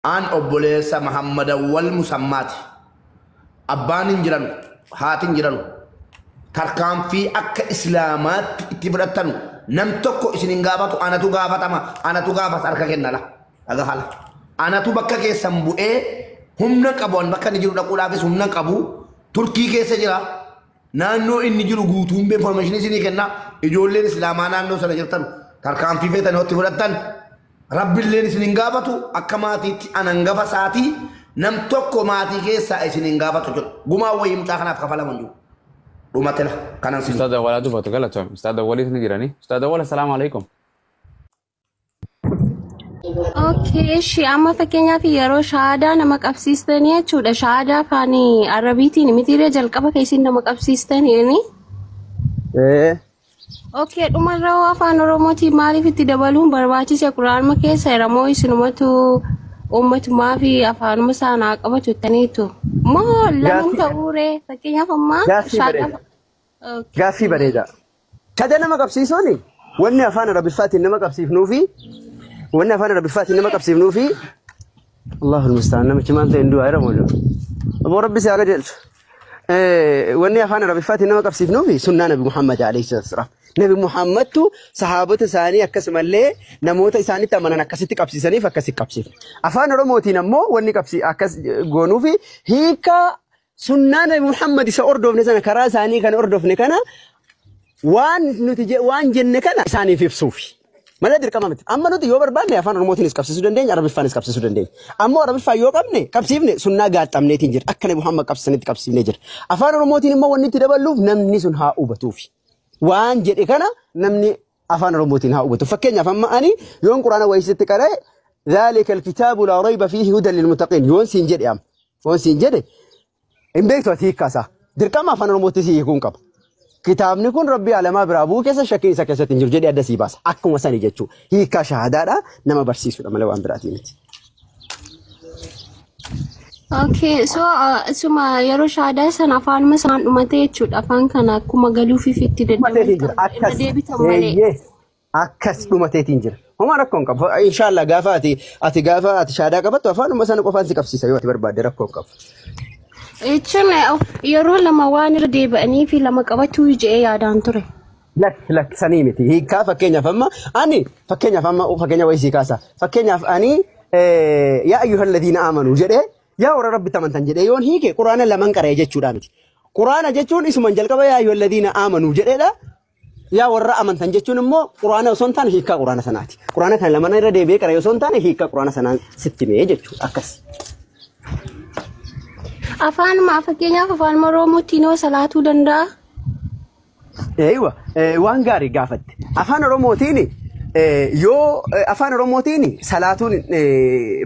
An obboleessa Muhammad Awwal Musammaati. Abbaan hin jiranu, haati hin jiranu. Tarkaanfii akka Islaamaatti itti fudhattanu nam tokko isin hin gaafatu, anatu gaafatama, anatu gaafata harka kennala. Dhaga hala. Anatu bakka keessan bu'ee humna qabu, an bakka inni jiru dhaquudhaafis humna qabu. Turkii keessa jira. Naannoo inni jiru guutuun information isinii kenna. Ijoolleen Islaamaa naannoo sana jirtan tarkaanfii feetan itti fudhattan Rabbilleen isin hin gaafatu. Akka maatiitti an hangafa isaatii, nam tokko maatii keessaa isin hin gaafatu jedhu. Gumaa wayii mucaa kanaaf kafalamu hin jiru. Dhumatela kanan sin. Ustaad Awwalaa dubbatu, galatoom. Ustaad Awwaliis ni jirani. Ustaad Awwal, assalaamu alaikum. Okay, ishi amma fakkeenyaaf yeroo shahaadaa nama qabsiistanii jechuudha. Shahaadaa afaan Arabiitiin mitiiree jalqaba keessin nama qabsiistanii. Ee. Okay, dhumarra hoo afaan Oromootiin maaliif itti dabaluun barbaachise? Quraanuma keessa jira moo isinumatu uummatumaa fi afaanuma isaan haa qabatu jettaniitu? Moo lamaan ta'uuree fakkeenyaaf ammaa Gaaffii shahaadaa. bareeda. Okay. Gaaffii bareeda. Shahada nama qabsiisuun wanni afaan Arabiffaatiin nama qabsiifnuufi wanni afaan Arabiffaatiin nama qabsiifnuufi, Allahul musta'an, namichi maal ta'e hin du'aa jira moo? Aboo, Rabbi si haa qajeelchu. Wanni afaan Arabiffaatiin nama qabsiifnuufi sunnaa Nabi Muhammad alayhi salaatu wasalaam. Nabi Muhammadtu sahaabota isaanii akkasumallee namoota isaanitti amanan akkasitti qabsiisaniif akkasitti qabsiifne. Afaan Oromootiin ammoo wanni qabsi akkas goonuufi hiikaa sunnaa Nabi Muhammad isa ordofne sana, karaa isaanii kan ordofne kana, waan nuti waan jenne kana isaaniif ibsuufi. Malee dirqama miti. Amma nuti yoo barbaanne afaan Oromootiinis qabsiisuu dandeenya, Arabiffaanis qabsiisuu dandeenya. Ammoo Arabiffaan yoo qabne qabsiifne sunnaa gaaxxamneetiin jira. Akka Nabi Muhammad qabsiisanitti qabsiifnee jira. Afaan Oromootiin immoo wanni itti daballuuf namni sun haa hubatuufi. Waan jedhe kana namni afaan Oromootiin haa hubatu. Fakkeenyaaf amma ani yoon Quraana wayisitti qara'e, "ذلك الكتاب لا ريب فيه هدى للمتقين" yoon siin jedhe, amma yoon siin jedhe, hin beektu ati hiikkaa isaa. Dirqama afaan Oromootti si hiikuun qaba. Kitaabni kun Rabbii alamaa biraa bu'uu keessa shakkiin isa keessatti hin jiru jedhee adda sii baasa. Akkuma sani jechuudha. Hiikkaa shahaadaadha nama barsiisudha malee waan biraatii miti. Okay, so suma yeroo shahaadaa sana afaanuma isaan dhumate jechuudha. Afaan kana akkuma galuufiif itti Dhumateetiin jira. daddabaltan irra Akkas. deebitan malee. Eeyyee. Akkas dhumateetiin jira. Homaa rakkoo hin qabu. Inshaallah gaafa ati gaafa ati shahaadaa qabattu afaanuma sana qofaan si qabsiisa yoo ati barbaadde, rakkoo hin qabu. Jechuun yeroo lama waan irra deebi'anii fi lama qabachuu jedhee yaadaan ture. Lakki, lakki, sanii miti. Hiikkaa fakkeenyaaf amma ani fakkeenyaaf amma fakkeenya wayii sii kaasa. Fakkeenyaaf ani "يا أيها الذين آمنوا" jedhee, yaa warra Rabbitti amantan jedhee yoon hiike, Quraana laman qara'e jechuudha miti. Quraana jechuun isuman jalqaba "يا أيها الذين آمنوا" jedheedha. Yaa warra amantan jechuun immoo Quraana osoo hin taane hiikkaa Quraana sanaati. Quraana kana lamaan irra deebi'ee qara'e osoo hin taane hiikkaa Quraana sanaan sitti himee jechuudha. Akkas. Afaanuma fakkeenyaaf afaan Oromootiin hoo salaatuu danda'a? Eeywa, waan gaarii gaafatte. Afaan Oromootiin yoo afaan Oromootiin salaatuun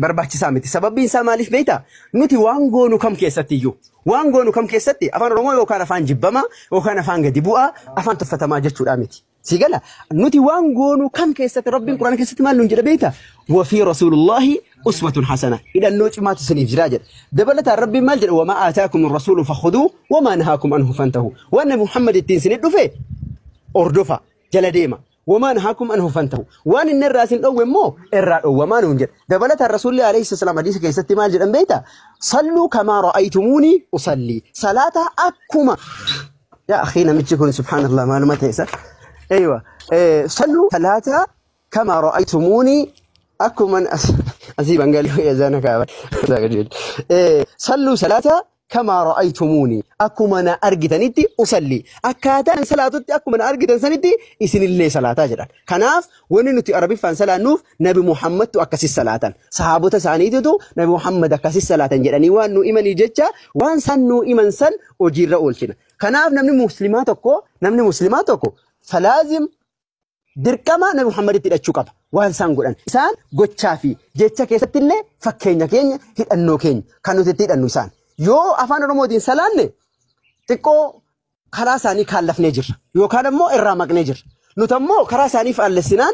barbaachisaa miti. Sababbiin isaa maaliif beektaa? Nuti waan goonu kam keessatti iyyuu, waan goonu kam keessatti afaan Oromoo yookaan afaan jibbamaa yookaan afaan gadi bu'aa, afaan tuffatamaa jechuudha miti. Si gala, nuti waan goonu kam keessatti Rabbiin Quraana keessatti maal nuun jedha beektaa? "وفي رسول الله أسوة حسنة." Hidhannoo cimaatu isiniif jira jedha. Dabalataan Rabbiin maal jedha? "وما آتاكم الرسول فخذوه وما نهاكم عنه فانتهوا." Waan Nabi Muhammad ittiin isinit dhufe ordofa, jala deema. "وما نهاكم عنه فانتهوا." Waan inni irraa isin dhowwe immoo irraa dhowwamaa nuun jedha. Dabalataan Rasuulli alayhi salaam hadiisa keessatti maal jedhan beektaa? "صلوا كما رأيتموني أصلي." Salaata akkuma, yaa akhii, namichi kun subhaanallah maaluma ta'e isa. Eeywa, صلوا salaata كما رأيتموني akkuma asii bangalii ezaana kaaba. صلوا salaata كما رأيتموني akkuma na argitanitti أصلي, akkaataan salaatutti akkuma na argitan sanitti isinillee salaataa jedhan. Kanaaf wanni nuti Arabiffaan salaannuuf Nabi Muhammadtu akkasis salaatan. Sahaabota isaaniititu Nabi Muhammad akkasis salaatan jedhanii waan nu himanii jecha waan san nu himan san hojiirra oolchina. Kanaaf namni muslimaa tokko falaazim dirqama Nabi Muhammaditti hidhachuu qaba. Waan isaan godhan. Isaan gochaa fi jecha keessatti illee fakkeenya keenya, hidhannoo keenya kan nuti itti hidhannu isaan. Yoo afaan Oromootiin salaanne xiqqoo karaa isaanii kaallafnee jirra. Yookaan immoo irraa maqnee jirra. Nuti ammoo karaa isaanii faallessinaan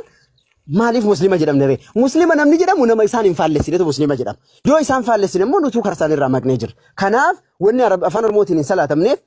maaliif muslima jedhamne ree? Muslima namni jedhamu nama isaan hin faallessinetu muslima jedhama. Yoo isaan faallessine immoo nutuu karaa isaanii irraa maqnee jirra. Kanaaf wanni afaan Oromootiin hin salaatamneef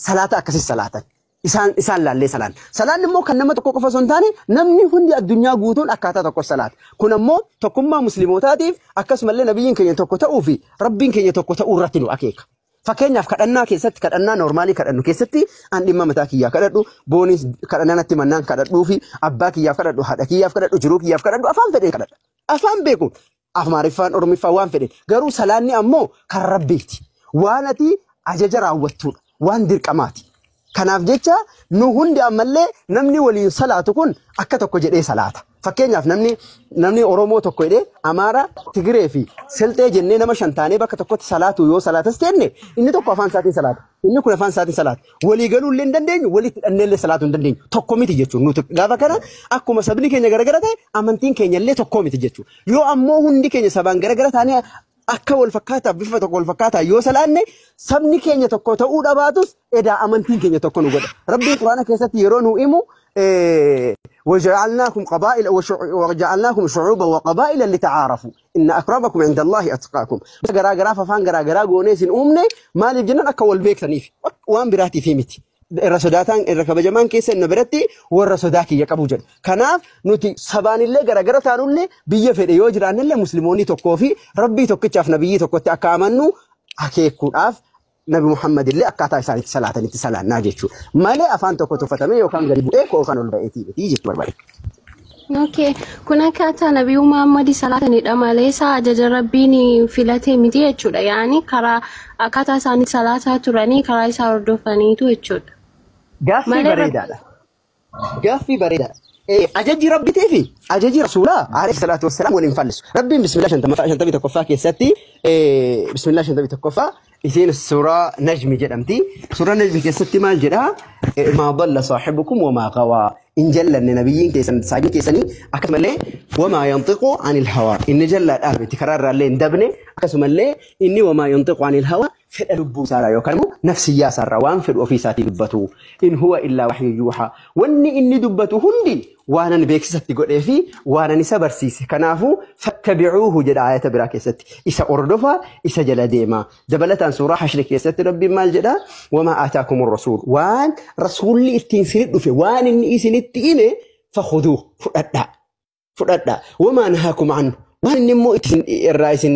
salaata akkasis salaatan. Isaan laallee salaan. Salaan immoo kan nama tokko qofa osoo hin taane namni hundi addunyaa guutuun akkaataa tokko salaata. Kun ammoo tokkummaa muslimootaatiif akkasumallee nabiyyiin keenya tokko ta'uu fi rabbiin keenya tokko ta'uu irratti nu akeeka. Fakkeenyaaf kadhannaa keessatti, kadhannaa normaalii kadhannu keessatti, an dhimma mataa kiyyaa kadhadhu, boonis kadhannaa natti mannaan kadhadhuu fi abbaa kiyyaaf kadhadhu, haadha kiyyaaf kadhadhu, jiruu kiyyaaf kadhadhu, afaan fedheen kadhadha. Afaan beeku Amaariffaan, Oromiffaan, waan fedheen. Garuu salaanni ammoo kan rabbiiti. Waan ati ajaja raawwattuudha. Waan dirqamaati. Kanaaf jecha nu hundi ammallee namni waliin salaatu kun akka tokko jedhee salaata. Fakkeenyaaf namni Oromoo tokko jedhee, Amaara, Tigiree fi Silxee jennee nama shan taanee bakka tokkotti salaatu yoo salaatas jenne, inni tokko afaan isaatiin salaata. Inni kun afaan isaatiin salaata. Walii galuu illee hin dandeenyu, walitti hidhannee illee salaatuu hin dandeenyu. Tokko miti jechuudha. Nuti gaafa kana akkuma sabni keenya garagara ta'e amantiin keenya illee tokko miti jechuudha. Yoo ammoo hundi keenya sabaan garagara taanee akka wal fakkaataa, bifa tokko wal fakkaataa yoo salaanne, sabni keenya tokko ta'uu dhabaatus edaa amantiin keenya tokko nu godha. Rabbiin Quraana keessatti yeroo nu himu, وجعلناكم قبائل وجعلناكم شعوبا وقبائل لتعارفوا إن أكرمكم عند الله أتقاكم. Garaa garaa, afaan garaa garaa goonee isin uumne maaliif jennaan, akka wal beektaniif, waan biraatiif miti. Irra sodaataan, irra kabajamaan keessa inni biratti warra sodaa kiyya qabu jedha. Kanaaf nuti sabaanillee garagara taanullee, biyya fedhe yoo jiraannillee, musliimoonni tokkoo fi rabbii tokkichaaf nabiyyii tokkotti akka amannu akeekuudhaaf Nabi Muhammad illee akkaataa isaanitti salaatanitti salaannaa jechuudha. Malee afaan tokko tuffatamee yookaan gadi bu'ee yookaan ol ba'eetii miti jechuu barbaade. Okay. Kun akkaataa Nabii Muhammad salaatanidha malee isaa ajaja rabbiin filatee miti jechuudha. Yaani karaa akkaataa isaanii salaataa turanii karaa isaa hordofaniitu jechuudha. Gaaffii Malee bareedaadha. Gaaffii bareedaadha. Ajajji rabbiitii fi ajajji rasuulaa alayhi salaatu wassalaam waliin fallisu. Rabbiin bismillah 51ffaa keessatti, bismillah 51ffaa isiin suuraa Najmi jedhamti. Suuraa Najmi keessatti maal jedhaa? ما ضل صاحبكم وما غوى. In jallanne nabiyyiin keessan, saahibiin keessanii. Akkasumallee وما ينطق عن الهوى. Inni jallaadhaa miti, karaa irraallee hin dabne. Akkasumallee inni وما ينطق عن الهوى, fedha lubbuu isaarraa yookaan immoo nafsiyyaa isaarraa waan fedhu ofii isaatii dubbatu. إن هو إلا وحي يوحى. Wanni inni dubbatu hundi waan ani beeksisatti godhee fi waan ani isa barsiise. Kanaafuu فاتبعوه jedha ayata biraa keessatti. Isa hordofaa, isa jala deemaa. Dabalataan suuraa Hashri keessatti rabbiin maal jedha? وما آتاكم الرسول. Waan rasuulli ittiin isinit dhufe, waan inni isinitti hime, فخذوه, fudhadhaa. Fudhadhaa. وما نهاكم عنه. Waan inni immoo irraa isin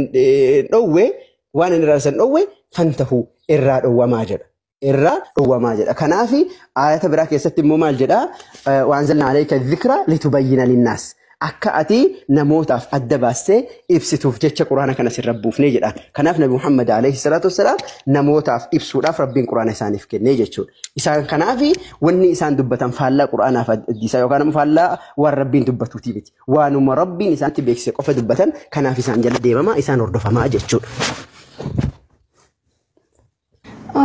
dhowwe, waan inni irraa isin dhowwe, فانتهوا, irraa dhowwamaa jedha. Irraa dhowwamaa jedha. Kanaafi ayata biraa keessatti immoo maal jedha? وأنزلنا عليك الذكر لتبين للناس. Akka ati namootaaf adda baastee ibsituuf jecha quraana kana sirra buufnee jedha. Kanaaf Nabi Muhammad alayhi salaatu wassalaam namootaaf ibsuudhaaf rabbiin quraana isaaniif kennee jechuudha. Isaan kanaafi wanni isaan dubbatan faallaa quraanaaf hadiisaa yookaan immoo faallaa waan rabbiin dubbatuutii miti. Waanuma rabbiin isaanitti beeksise qofa dubbatan. Kanaaf isaan jala deemamaa, isaan hordofamaa jechuudha.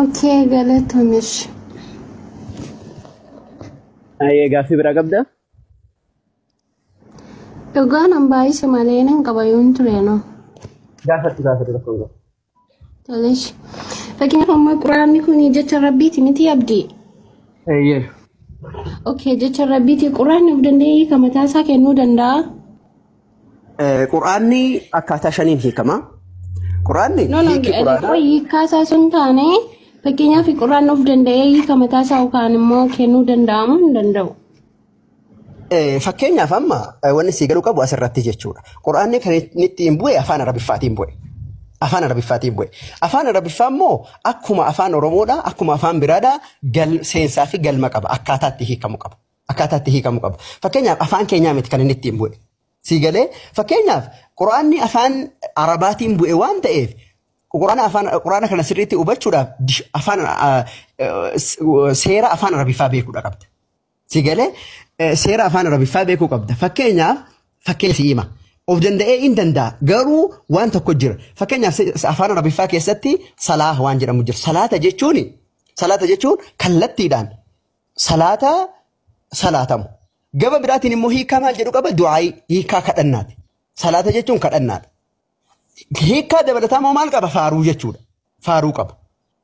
Okay, galatoomish. Gaaffii biraa qabdaa? Dhugaan an baay'ise malee nan qaba yoon ture no. Gaafadhu, gaafadhu, tokko hin qabu. Tolesh. Fakkeenyaaf amma quraanni kun jecha rabbiiti miti, abdii? Eeyyee. Okay, jecha rabbiiti. Quraanni of danda'ee hiika mataa isaa kennuu danda'a? Quraanni akkaataa shaniin hiikama. Quraanni No, hiiki quraanaa. Hiikkaa isaa sun taane, fakkeenyaaf quraanni of danda'ee hiika mataa isaa yookaan immoo kennuu danda'amu hin danda'u? Fakkeenyaaf amma wanni sii galuu qabu asirratti jechuudha. Quraanni kan inni ittiin bu'e afaan Arabiffaatiin bu'e. Afaan Arabiffaatiin bu'e. Afaan Arabiffaa immoo akkuma afaan Oromoodha, akkuma afaan biraadha, seensaa fi galma qaba. Akkaataa itti hiikamu qaba. Akkaataa itti hiikamu qaba. Fakkeenyaaf afaan keenyaa miti kan inni ittiin bu'e. Sii galee? Fakkeenyaaf Quraanni afaan Arabaatiin bu'e waan ta'eef, Quraana afaan Quraana kana sirriitti hubachuudhaaf afaan seera afaan Arabiffaa beekuudha qabda. Si galee? Seera afaan Arabiffaa beekuu qabda. Fakkeenyaaf fakkeenya si hima. Of danda'ee hin danda'a. Garuu waan tokko jira. Fakkeenyaaf afaan Arabiffaa keessatti salaa waan jedhamu jira. Salaata jechuun kallattiidhaan salaata salaatamu. Gama biraatiin immoo hiikaa maal jedhu qaba? Du'aayii, hiikaa kadhannaati. Salaata jechuun kadhannaadha. Hiikaa dabalataa immoo maal qaba? Faaruu jechuudha. Faaruu qaba.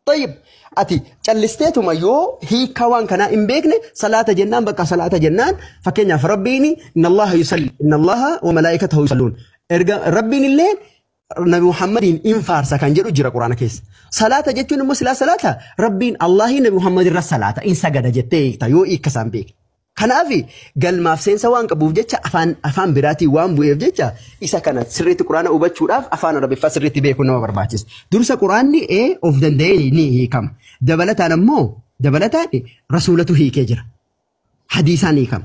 طيب, ati callisteetuma yoo hiikaa waan kanaa hin beekne, salaata jennaan, bakka salaata jennaan, fakkeenyaaf rabbiin إن الله يصلي إن الله وملائكته يصلون, erga rabbiin illee Nabi Muhammadiin in faarsa kan jedhu jira Quraana keessa. Salaata jechuun immoo silaa salaata Rabbiin Allaahii Nabi Muhammad irra salaata in sagada jettee hiikta yoo hiikka isaan beekne. Kanaaf galmaaf seensa waan qabuuf jecha afaan biraatiin waan bu'eef jecha isa kana sirriitti Quraana hubachuudhaaf afaan Arabiffaa sirriitti beekuun nama barbaachisa. Dursa Quraanni of danda'ee ni hiikama. Dabalataan ammoo dabalataan rasuulatu hiikee jira. Hadiisaan hiikama.